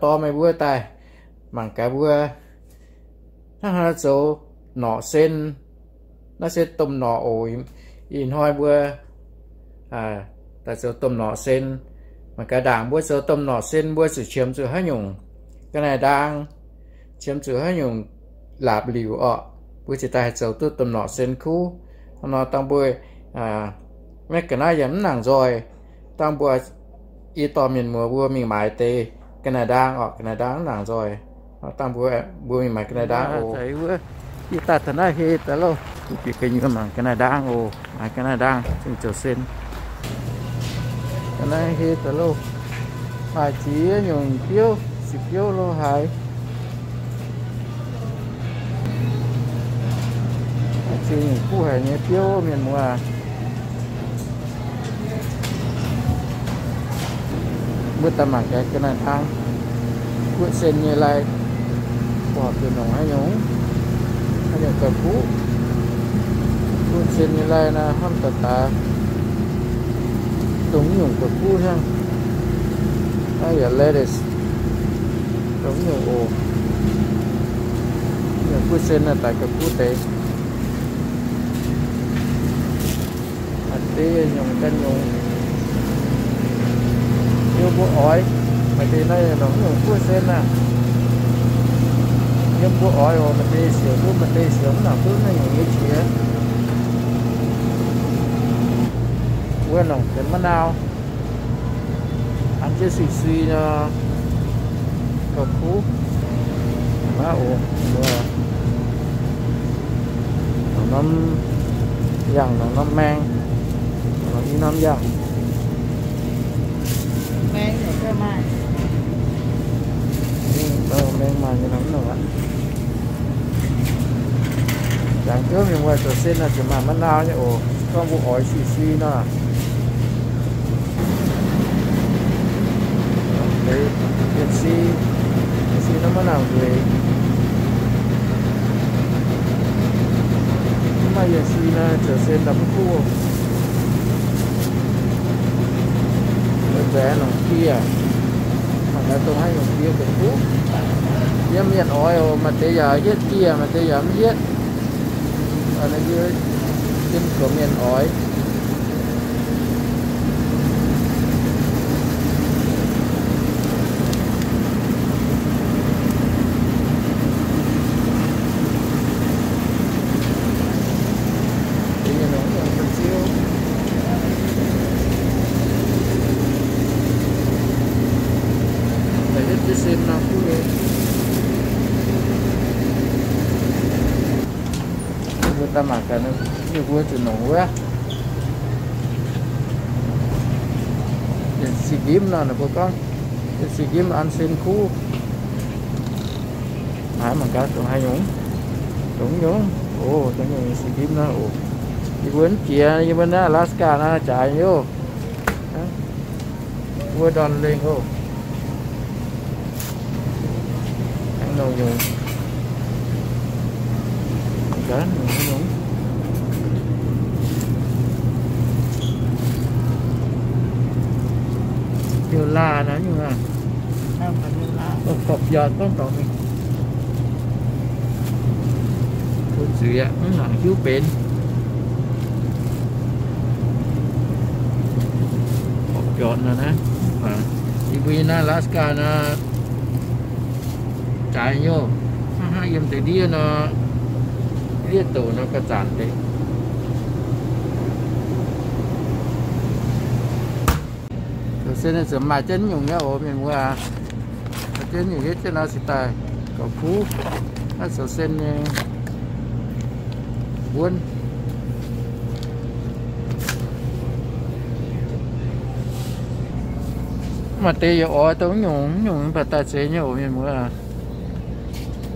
dorh meih mbuo daaih mangc gaax mbuo hnangv haaix zoux norqc sen. Naaiv se domh norqc oc. Ih hnoi mbuo daaih zoux domh norqc sen. Mangc gaax ndaangc mbuo zoux domh norqc sen mbuo zuqc qiemx zuqc haaix nyungc ga'naaiv ndaang, qiemx zuqc haaix nyungc laapc liuc orqc, mbuo ziouc daaih haih zoux duqv domh norqc sen kuv. Hnangv nor dangh mbuo maiv ga'naaiv yaac mv nangc nzoih. Dangh mbuo i dorh mienh muoz mbuo mingh maaiz deix ga'naaiv ndaang orqc, ga'naaiv ndaang mv nangc nzoih. Dangh mbuo, mbuo mingh maaiz ga'naaiv ndaang oc. Yie daaih taux naaiv hei daaih lauh, bieqc gu'nyuoz mangc ga'naaiv ndaang oc. Maaiz ga'naaiv ndaang zungv zoux sen. Ga'naaiv hei daaih lauh, maaih ziex nyungc biouv, sic biouv lo haaix. Ziex nyungc kuv haic nyei biouv mienh muoz. Mbuo daaih mangc gaax ga'naaiv ndaang guoqv sen nyei lai, buatc zuqc nongc haaix nyungc, haaix nyungc gauh kuv. Guoqv sen nyei lai naaiv hnamv daaih daaih dongh nyungc gauh kuv hnangv. Naaiv yaac lettuce, dongh nyungc oc. Nyungc guoqv sen naaiv daaih gauh kuv deix. Maaih deix nyungc ganh nyungc. Yiem mbuo oix, maaih deix naaiv nongc nyungc guoqv sen naaiv. Yiem mbuo oix oc, maaih deix siouc duqv, maaih deix siouc mv nangc duqv naaiv nyungc nyei qiex. Wuov nongc deix ma'nau, an jienv sui-sui nor, gauh kuv. Maiv oc, mbuo nongc norm yangh, nongc norm maeng, nongc i norm yangh. Maeng maaih nyei norm nongc aqv. Jangx jienv mienh muoz zoux sen naaic ziouc maaih ma'nau nyei oc. Gorngv mbuo oix sui-sui nor, yietc si, yietc si nor maiv nangc nzueic. Mv maaih yietc si nor zoux sen daaih mv kuv. Nzueic nongc die, mangc gaax dongh haaix nyungc die gauh kuv. Yiem mienh oix oc, maaih deix yaac hietv die, maaih deix yaac mv hietv. Yiem goux mienh oix. Mbuo daaih mangc gaax ninh mbuo zuqc nongc wuov. Ninh sih ndimv nor, ninh mbuo gorngv ninh sih ndimv an sen kuv. Naaiv mangc gaax dongh haaix nyungc, dongh nyungc. Oc, dongh nyungc sih ndimv nor oc. Yie mbuo mv jiex, yie mbuo naaiv Alaska naaiv jaaix nyei oc. Wuov ndorn lengh oc. Aengx nongc nyungc. Gaax nongc nyungc. Liouh laah naaiv nyungc aqv. Gorqv-biortc gorngv dorngx mingh. Kuv zuiz aqv, mv nangc hiuv benx. Gorqv-biortc nor naaiv, yie mbuo naaiv Alaska naaiv jaaix nyei oc. Hnangv yiem deix ndiev nor, ndiev douc nor gauh zanc deix. Zoux sen naaiv ziouc maaih jienv nyungc nyei oc mienh muoz aac. Maaih jienv nyungc nyei, jienv nor cingx daaih gauh kuv. Naaiv zoux sen nyei wuonv. Maaih deix yaac oix dongh nyungc nyungc mv baac daaih zeiz nyei oc mienh muoz aac.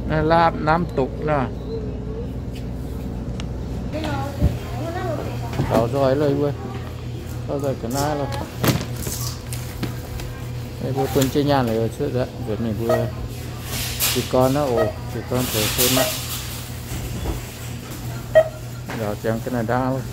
Naaiv laapv namv dukc nor. Taux nzoih loh wuov. Taux nzoih ga'naaiv loh. Mbuo bun jienv nyaanh liuz cuotv aqv, nzuonx mingh mbuo jiez gorn aqv oc, jiez gorn zoux sen aqv. Njaaux ziangx ga'naaiv ndaang loh.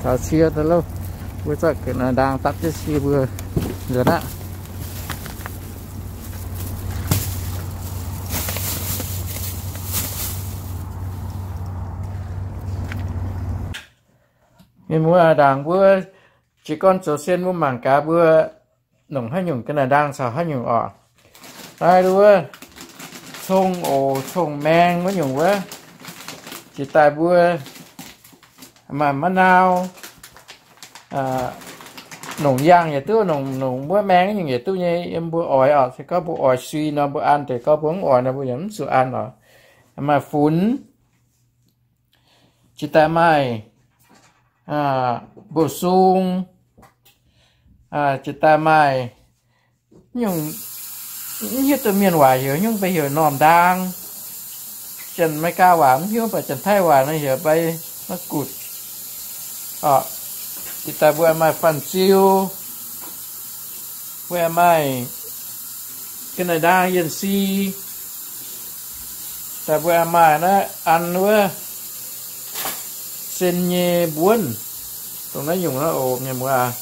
Taux cie daaih loh, mbuo zorqv ga'naaiv ndaang dapv jienv cie mbuo nzuonx aqv. Mienh muoz, ndaangc mbuo jiez gorn zoux sen mbuo mangc gaax mbuo nongc haaix nyungc ga'naaiv ndaang caux haaix nyungc oc. Naaiv wuov cong oc, cong maeng wuov nyungc wuov. Jiex daaih mbuo maaih maiv nau, nongc yangh yietc duqv, nongc, nongc wuov maeng nyungc yietc duqv nyei, yiem mbuo oix oc. Se gorngv mbuo oix sui nor mbuo an deix, gorngv mbuo mv oix nor mbuo yaac mv zuqc an oc. Maaih funx, jiex daaih maaih mbuoqc sung, jiex daaih maaih nyungc, mv hiuv duqv mienh waac heuc nyungc, mbuo heuc normh ndaang. Janx-Meigaa waac mv hiuv, mv baac Janx-Taiv waac naaiv heuc mbuo maiv gutc oc. Jiex daaih mbuo maaih fanh ziu, mbuo maaih ga'naaiv ndaang yienh si. Daaih mbuo maaih naaiv an wuov sen nyei mbuonv, dongh naaiv nyungc naaiv oc mienh muoz.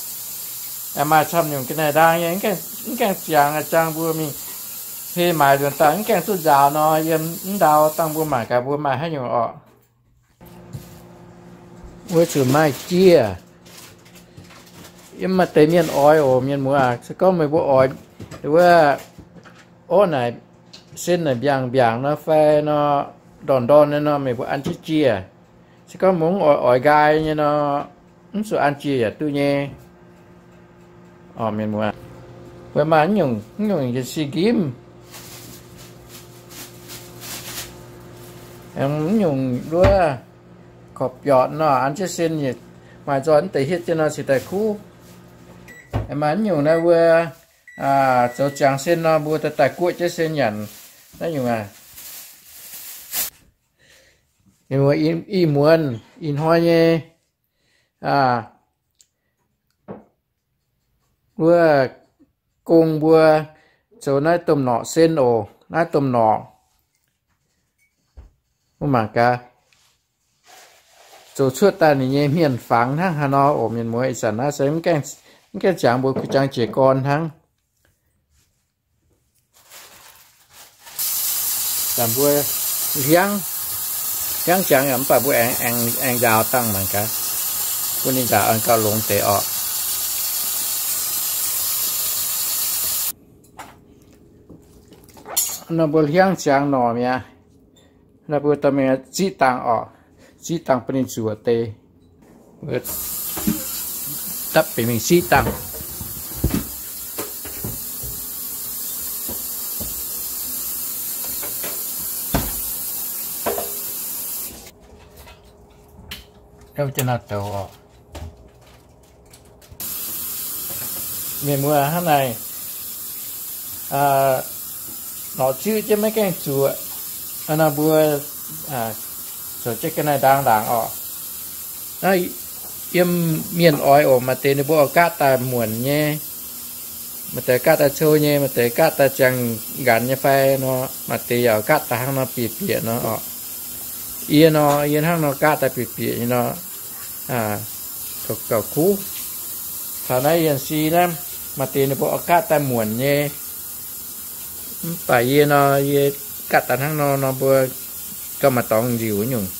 Maaih camv nyungc ga'naaiv ndaang nyei, mv gaengh ziangx aqv, jangx mbuo mingh hei maaiz nzuonx daaih mv gaengh duqv nzaaux nor, yiem mv ndau dangh mbuo mangc gaax mbuo maaih haaix nyungc oc. Wuov zuqc maaih jiex. Yiem maaih deix mienh oix oc mienh muoz, se gorngv meih mbuo oix wuov orv naaic, sen naaic mbiaangc mbiaangc nor fai nor, ndorn ndorn nyei nor, meih mbuo an jienv jiex. Se gorngv mbuo mv oix oix nqaai nyei nor, mv zuqc an jiex yaac duqv nyei. Oc mienh muoz, mbuo maaih mv nyungc, mv nyungc yienh si nqimv, mv nyungc wuov korv biortc nor, an jienv sen yietc maaih nzoih mv deix hietv jienv nor cingx daaih kuv. Maaih mv nyungc naaiv mbuo zoux ziangx sen nor mbuo daaih daaih guoqv jienv sen nyanc naaiv nyungc aac. Ih muonz ih hnoi nyei wuov gong mbuo zoux naaiv domh norqc sen oc. Naaiv domh norqc, mbuo mangc gaax, zoux cuotv daaih ninh nyei hmien fangx hnangv haaix nor oc mienh muoz. Ih zanc naaiv se mv gaengh ziangx mbuo kuh jangx jiez gorn hnangv. Zanc mbuo hliangv, hliangv jangx yaac mv baac mbuo aengx, aengx nzaaux dangh mangc gaax, bun ninh nzaaux gauh longx deix oc. Nor mbuo hliangv ziangx norqc mi'aqv. Nor mbuo dorh mingh ziqv dangh oc. Ziqv dangh bun ninh zuoqc deix. Dapv benx mingh ziqv dangh. Mienh muoz, hnangv naaic, norqc ziqv jienv maiv gaengh zuoqc, nor mbuo zoux jienv ga'naaiv ndaang-ndaangc oc. Yiem mienh oix oc, maaih deix ninh mbuo oix gaatv daaih muonc nyei, maaih deix gaatv daaih cou nyei, maaih deix gaatv daaih ziangh nqanx nyei fai nor, maaih deix yaac gaatv daaih hnangv nor bieqc-bieqc nor oc. Yie nor, yie hnangv nor gaatv daaih bieqc-bieqc nyei nor, gauh kuv. Taux naaiv yienh si naaiv, maaih deix ninh mbuo oix gaatv daaih muonc nyei. Mv baac yie nor, yie gaatv daaih hnangv nor nor mbuo gauh maaih dorngx nziuc nyungc.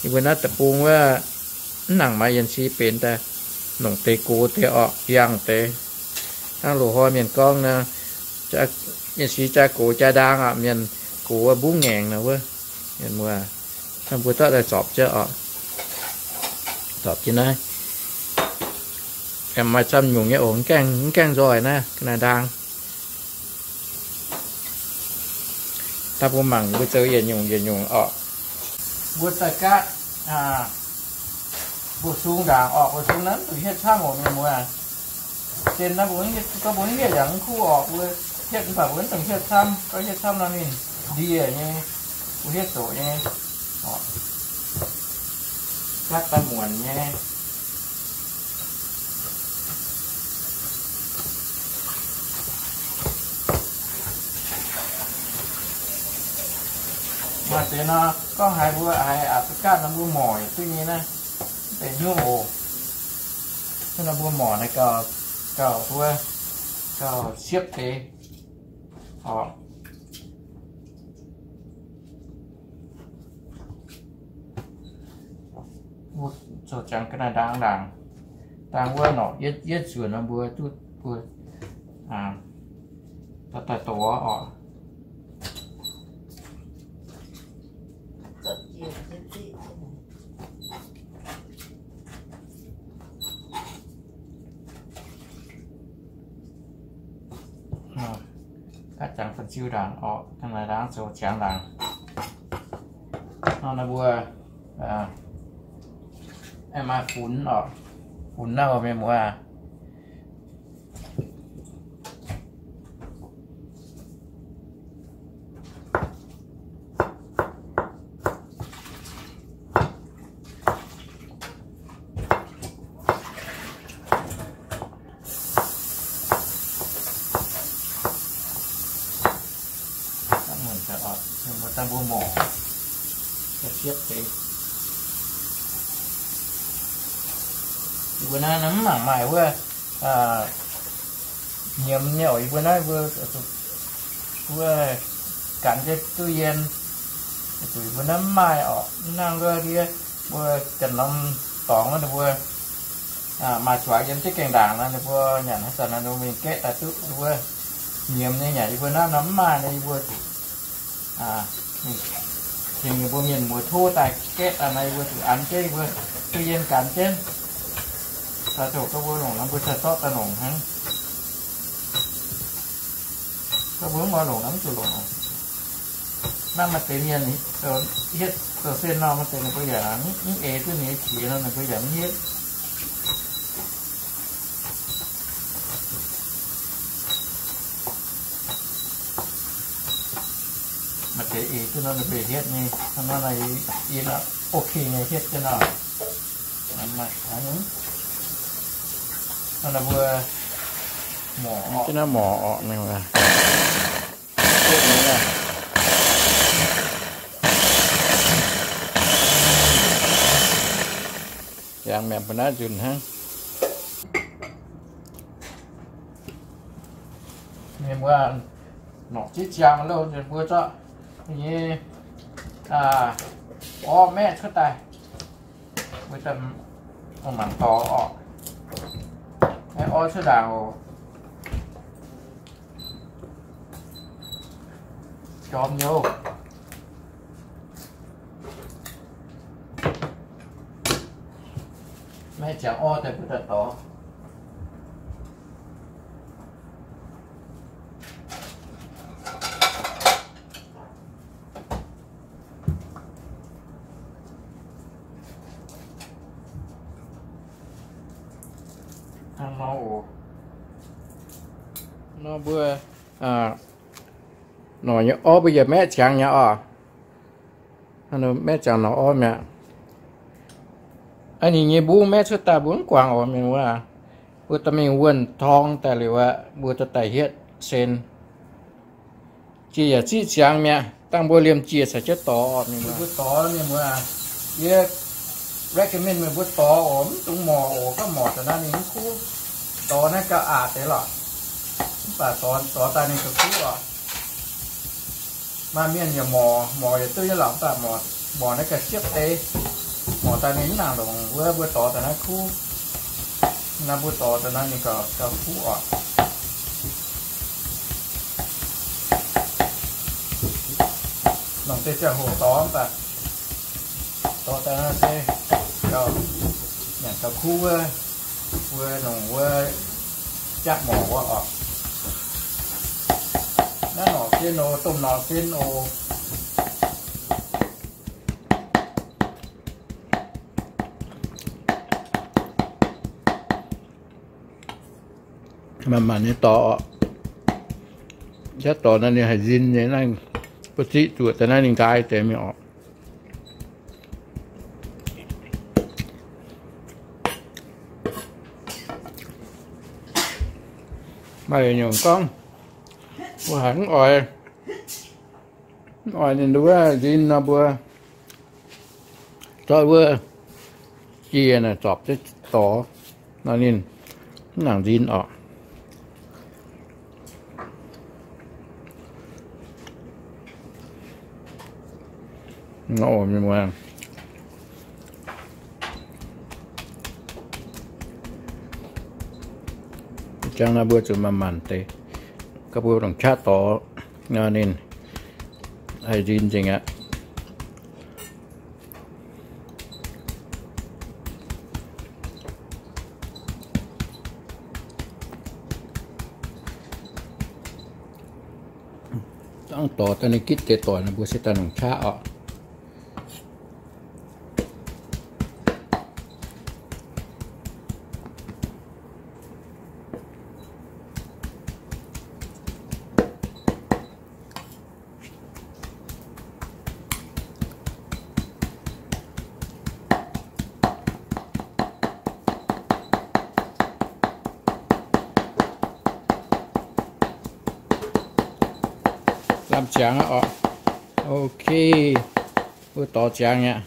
Yie mbuo naaiv deic-bung wuov, mv nangc maaih yienh si benx daaih, nongc deix gox deix orqc, yangh deix. Hnangv loz-hnoi mienh gorngv nor, yienh si jaa gox jaa ndaang aqv, mienh gox mbungv ngaengc nor wuov. Mienh muoz, hnangv mbuo zorqv daaih zorpc jienv oc. Zorpc jienv naaiv, maaih camv nyungc nyei oc, mv gaengh nzoih naaiv ga'naaiv ndaang. Daaih mbuo mangc mbuo zoux yietc nyungc yietc nyungc oc. Mbuo daaih gaatv mbuo sung ndaangc oc. Mbuo sung naaiv mv dungx hietv camv oc mienh muoz. Sen naaiv mbuo, gorngv mbuo hietv yaac mv kuv oc. Mbuo hietv mv baac mbuo mv dungx hietv camv. Gorngv hietv camv nor ninh ndie nyei. Mbuo hietv zoqc nyei. Gaatv daaih muonc nyei. Maaih deix nor, gorngv haiz mbuo haiz aqc duqv gaatv nor mbuo moic duqv nyei naaiv, mv benx hnyouv oc. Naaiv mbuo morc naaiv gauh, gauh wuov, gauh siepv deix oc. Zoux ziangx ga'naaiv ndaangc ndaangc, dangh wuov norqc yietv yietv nzuonx nor mbuo duqv mbuo daaih dorz oc. Aav jangx fun-ziu ndaangc orqc, ga'naaiv ndaangc zoux ziangx ndaangc. Nor naaiv mbuo aengx maaih funx orqc, funx naaiv mienh muoz aac. Dangh mbuo morc, siepv deix. Yie mbuo naaiv mv mangc maaih wuov nyiemz nyei oc. Yie mbuo naaiv mbuo wuov ganx jienv duqv yien, zuqc yie mbuo naaiv mv maaih orqc. Mv nangh wuov ndiev mbuo janx norm dorngx wuov ninh mbuo maaih zuangx yiem jienv gaengh ndaangc nor, ninh mbuo nyanc haaix zanc nor ninh mbuo mingh gaeqv daaih duqv wuov nyiemz nyei. Nyanc yie mbuo naaiv norm mv maaih nor, yie mbuo zuqc tengx ninh mbuo mienh muoz tov daaih gaeqv daaih nor, yie mbuo zuqc an jienv, yie mbuo duqv yien ganx jienv. Daaih zoux gorngv mbuo longc nor mbuo cingx zorqv daaih longc hnangv. Gorngv mbuo mv oix longc nor mv zuqc longc. Naaiv maaih deix mienh hietv zoux sen nor, maaih deix ninh mbuo yaac mv eix duqv ninh nyei qiex nor ninh mbuo yaac mv hietv. Maaih deix eix duqv nor ninh mbuo hietv nyei. Hnangv naaiv yie, yie ok nyei hietv jienv nor. Hnangv naaiv mbuo morc, jienv naaiv morc orqc mingh. Yangh mi'aqv, mbuo naaiv nzunc hnangv. Mienh muoz, norqc zieqv ziangx loh, mbuo zorqv nyei orv maeqv cuotv daaih, mbuo mangc dorh orqc. Orv cuotv ndaangc oc. Jorm nyei. Maeqv ziangx orv daaih mbuo daaih dorh. Hnangv nor oc. Nor mbuo norqc nyei orv mbuo yaac maeqv ziangx nyei oc. Maeqv ziangx norqc orv mi'aqv. Aa, ninh nyei mbungv maeqv cuotv daaih mbuo mv guangc oc mienh muoz. Mbuo dorh mingh wuonh torng daaih liuz aqv, mbuo dorh daaih hietv sen. Jiex yaac ziqv ziangx mi'aqv. Dangh mbuo liemh jiex caux jienv dorh mienh muoz. Mbuo dorh mienh muoz aac, yie recommend meih mbuo dorh oc, mv dungx morc oc. Gorngv morc daaih naaiv ninh mv kuv. Dorh naaiv gauh aqc deix lorqc. Mv baac dorh, dorh daaih ninh gauh kuv oc. Maaih mienh yaac morc, morc yaac duqv nyei lorqc, mv baac morc, morc naaiv gauh siepv deix. Morc daaih ninh mv nangc longc wuov, mbuo dorh daaih naaiv kuv. Naaiv mbuo dorh daaih naaiv ninh gauh, gauh kuv oc. Longc deix ziangh hoc dorh mv baac dorh daaih naaiv se gauh, nyanc gauh kuv wuov, wuov nongc wuov jaqv morc wuov oc. Naaiv norqc zien oc, domh norqc zien oc. Manc-manc nyei dorh oc. Jatv dorh naaiv ninh haih nzin nyei naaiv, mbuo ziqv zuoqc daaih naaiv ninh nqaai deix mingh oc. Maaih nyungc gorngv mbuo haiz mv oix, mv oix ninh wuov nzin nor, mbuo zorqv wuov jiex naaic zorpc jienv dorh nor ninh mv nangc nzin orqc. Jangv naaiv mbuo zuqc manc-manc deix, gauh mbuo longc qaqv dorh nor ninh haih nzin nzengc aqv. Dangh dorh daaih ninh gitv deix doic nor, mbuo se daaih longc qaqv orqc. Lamh ziangx aqv orqc. Ok, mbuo dorh ziangx aqv.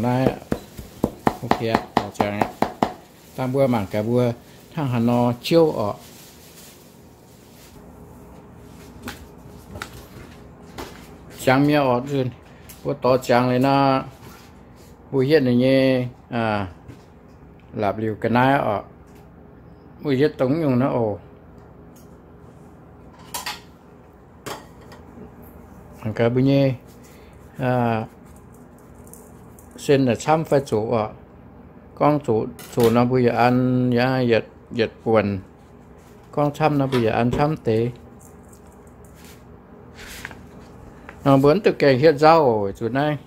Naaiv, ok, dorh ziangx aqv. Dangh mbuo mangc gaax mbuo hnangv haaix nor ciouv orqc. Ziangx mi'aqv orqc. Mbuo dorh ziangx liuz nor, mbuo hietv ninh nyei la'biux ga'naaiv orqc. Mbuo hietv dongh nyungc naaiv oc. Mangc gaax mbuo nyei sen naaic camv fai zoqc orqc. Gorngv zoqc nor mbuo yaac an, yaac yietc buonc. Gorngv camv nor mbuo yaac an camv deix. Mbuo mv duqv gaengh hietv nzauv oc, zuqc naaiv.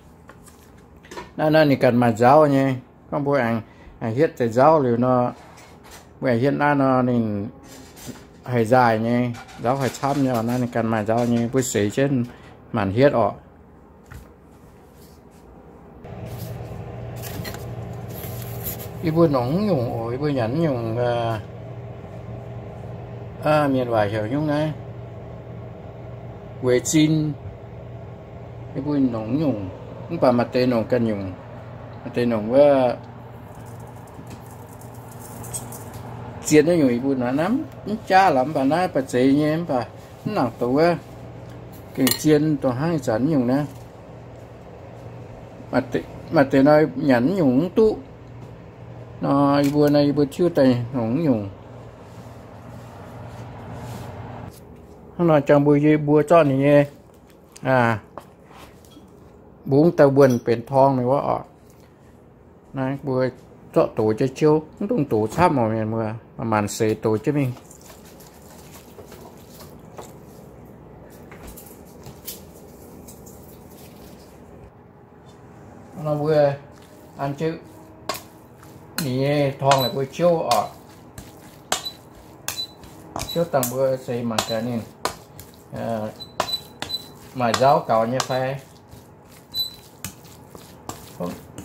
Naaiv, naaiv ninh ganh maaih nzauv nyei. Gorngv mbuo aengx hietv deix nzauv liuz nor, mbuo aengx hietv naaiv nor ninh haih nzaaih nyei, nzauv haih camv nyei. Naaiv ninh ganh maaih nzauv nyei, mbuo seix jienv maanc hietv orqc. Yie mbuo nongc nyungc oc, yie mbuo nyanc nyungc, mienh waac heuc nyungc naaiv weic zin. Yie mbuo nongc nyungc, mv baac maaih deix nongc ganh nyungc, maaih deix nongc wuov zien nyungc. Yie mbuo naaiv mv jaav lorqc, mv baac naaiv baac zeiz nyei, mv baac mv nangc doqc wuov gengh zien dongh hnangv ih zanc nyungc naaiv. Maaih deix nor nyanc nyungc mv duqv. Nor yie mbuo nor yie mbuo tiuv daaih nongc nyungc. Hnangv nor jangx mbuo, yie mbuo zorqv ninh nyei mbungv daaih wuonh benx torng ninh wuov orqc. Naaiv mbuo zorqv dox jienv ciouv, mv dungx dox camv oc mienh muoz, maanc seix dox jienv mingh. Nor mbuo an jienv ninh nyei torng laaix mbuo ciouv orqc. Ciouv dangh mbuo seix mangc gaax ninh maaih nzauv gaux nyei fai.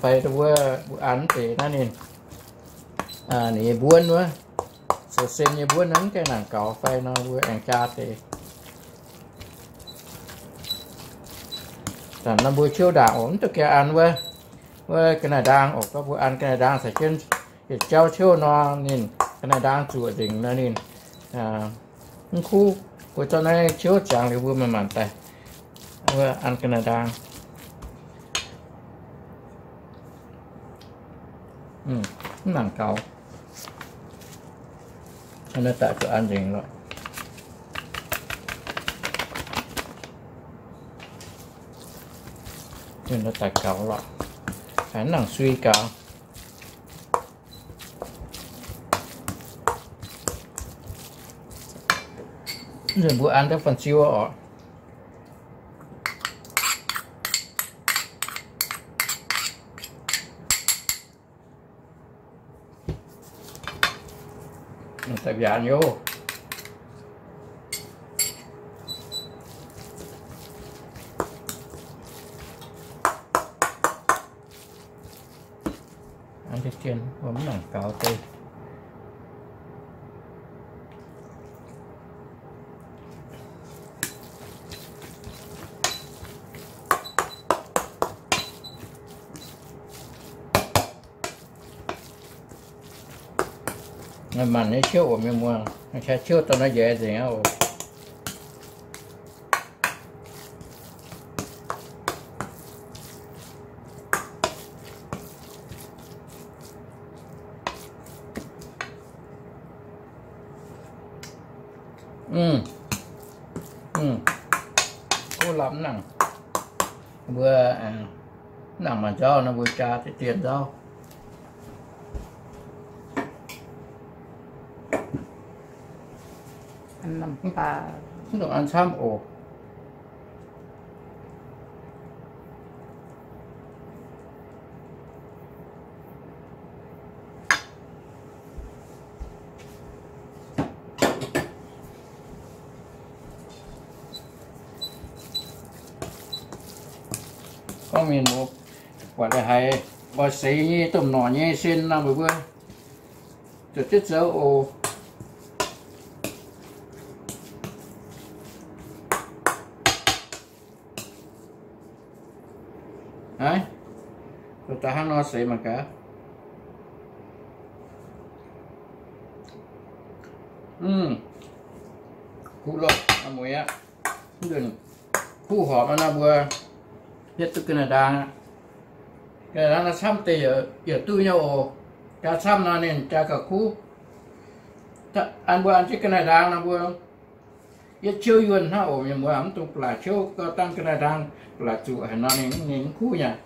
Fai wuov mbuo an deix naaiv ninh, ninh nyei mbuonv wuov, zoux sen nyei mbuonv mv gaengh nangc gaux fai nor mbuo aengx jaa deix. Zanc nor mbuo ciouv ndaangc oc, mv duqv gaengh an wuov, wuov ga'naaiv ndaang oc. Gorngv mbuo an ga'naaiv ndaang caux jienv yietc jauv ciouv nor ninh ga'naaiv ndaang zuoqc nzengc nor ninh mv kuv. Mbuo zorqv naaiv ciouv ziangx liuz mbuo manc-manc daaih wuov an ga'naaiv ndaang. Mv nangc gaux. Naaiv daaih zuqc an nzengc lorqc. Naaiv daaih gaux lorqc. Mv nangc sui gaux. Mbuo an daaih fan-ziu oc. Daaih mbiaanc nyei. An deix dien mv nangc gaux deix. Maanc nyei ciouv oc, mienh muoz, ciouv dongh naaiv njaix nzengc aqv oc. Gouv lamh nangc, mbuo nangc maaih nzauv nor mbuo jaa deix dien nzauv. Mv dungx an camv oc. Gorngv mienh muoz buatc haiz oix seix nyei domh norqc nyei sen nor, mbuo zuqc jienv zoux oc. Naaiv, daaih hnangv nor seix mangc gaax. Kuv lorqc, mueiz aqv. Kuv horpc nor mbuo hietv duqv ga'naaiv ndaang aqv. Ga'naaiv ndaang naaiv camv deix yaac duqv nyei oc. Jaa camv nor ninh jaa gauh kuv. An mbuo an jienv ga'naaiv ndaang nor mbuo yietv ciouv yuonh hnangv oc. Mienh muoz, mv dungx ba'laqc ciouv, gauh dangh ga'naaiv ndaang ba'laqc zuqc haaix nor ninh, ninh mv kuv nyei.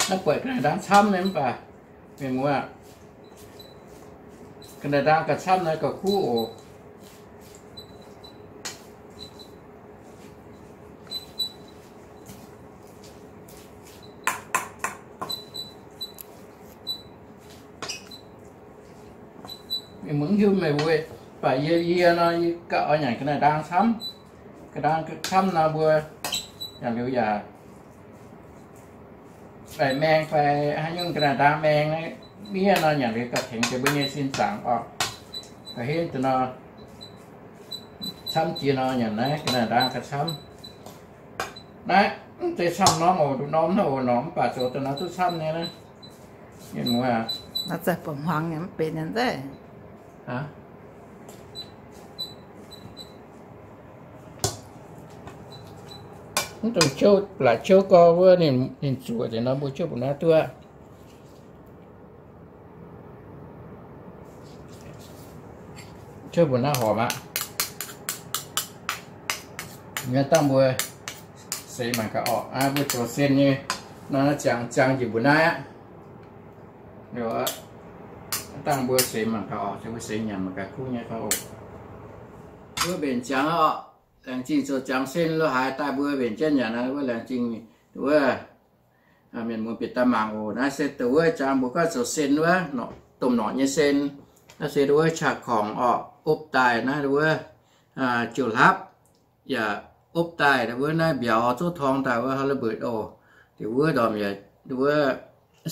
Naaiv buatc ga'naaiv ndaang camv nyei mv baac mienh muoz, ga'naaiv ndaang gauh camv naaiv gauh kuv oc. Mienh muoz, mv hiuv meih mbuo, mv baac yie, yie nor yie gauh oix nyanc ga'naaiv ndaang camv. Ga'naaiv ndaang camv nor mbuo nyanc liuz yaac baeqc maeng fai haaix nyungc ga'naaiv ndaang maeng, miev nor nyanc liuz gauh tengx jiex mbuo nyei sin zaangc orqc. Ga'hlen deix nor, camv jiex nor nyanc naaiv ga'naaiv ndaang gauh camv. Naaiv mv zeiz camv norm oc, nduqc norm hnangv oc, norm mv baac zoux daaih nor duqv camv nyei naaiv. Mienh muoz, naaiv zaih ba'hmuangx nyei mv benx nyei nzeic. Mv dungx ciouv, ba'laqc ciouv gorx wuov ninh zuoqc nzengc nor mbuo ciouv mbu'naaiv duqv. Ciouv mbu'naaiv horpc aqv. Mienh dangh mbuo seix mangc gaax orqc, mbuo zoux sen nyei nor ziangx, ziangx njiec mbu'naaiv aqv. Dangh mbuo seix mangc gaax orqc, mbuo seix nyanc mangc gaax kuv nyei fai oc. Mbuo mbenc ziangx orqc, laengz zingh zoux ziangx sen lo haaix daaih mbuo mbenc jienv nyanc wuov, laengz zingh wuov. Mienh muoz bieqc daaih mangc oc. Naaiv se dongh wuov jangx mbuo gorngv zoux sen wuov, domh norqc nyei sen. Naaiv se wuov qaqv korngc orqc, opv daaih naaiv wuov jiouv hlapv, yaac opv daaih wuov naaiv mbiauz zouv torng daaih wuov halibut oc. Deix wuov ndorm yaac wuov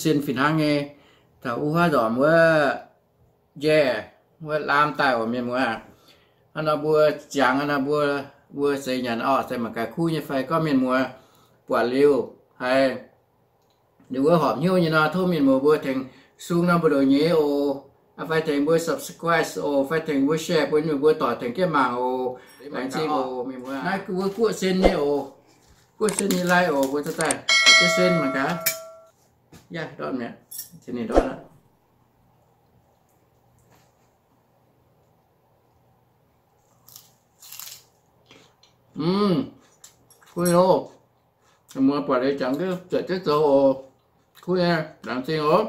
sen fih hnangv nyei. Taux wuov haav ndorm wuov njaeh, wuov laam daaih oc mienh muoz. Hnangv nor mbuo ziangx hnangv nor mbuo, mbuo seix nyanc orqc, seix mangc gaax kuv nyei fai gorngv mienh muoz buatc liuz haiz wuov horpc hnyouv nyei nor, tov mienh muoz mbuo tengx sung nor mbuo ndoqc nyeiz oc, fai tengx mbuo subscribe oc, fai tengx mbuo share bun mienh muoz mbuo doic tengx jienv mangc oc. Laengz zingh oc mienh muoz. Naaiv wuov guoqv sen nyei oc. Guoqv sen nyei lai oc, mbuo daaih daaih guoqv sen mangc gaax. Yaac ndortv mi'aqv, se ninh ndortv aqv. Kuv nyei oc. Mienh muoz buatc liuz jangx duqv zuotc jienv zoux oc. Kuv nyei, laengz zingh oc.